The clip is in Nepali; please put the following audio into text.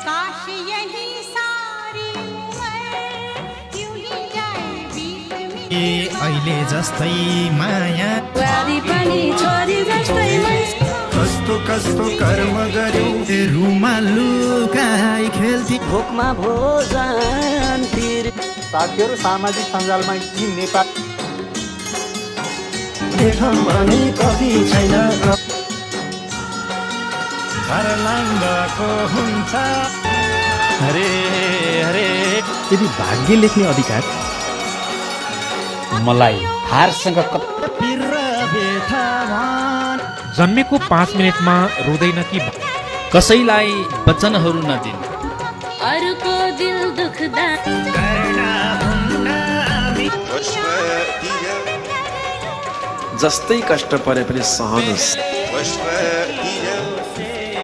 काश यही सारी उमर यूं ही जाए बीत में अहिले जस्तै माया बुहारी पनि छोरी जस्तै कस्तो कस्तो कर्म गर्यो रुमालु गाई खेल्थे भोकमा भोजन तिर साथीहरू सामाजिक सञ्जालमा यी नेपाल देखम भने कति छैन छर्लङ्गको हुन्छ हरे हरे यदि भाग्य लेख्ने अधिकार मलाई हारसँग पिर बेथा भन जन्मेको 5 मिनेटमा रुँदैन कि कसैलाई वचनहरू नदिन् अरूको दिल दुख्दा जस्तै कष्ट परे पनि सहनुहोस्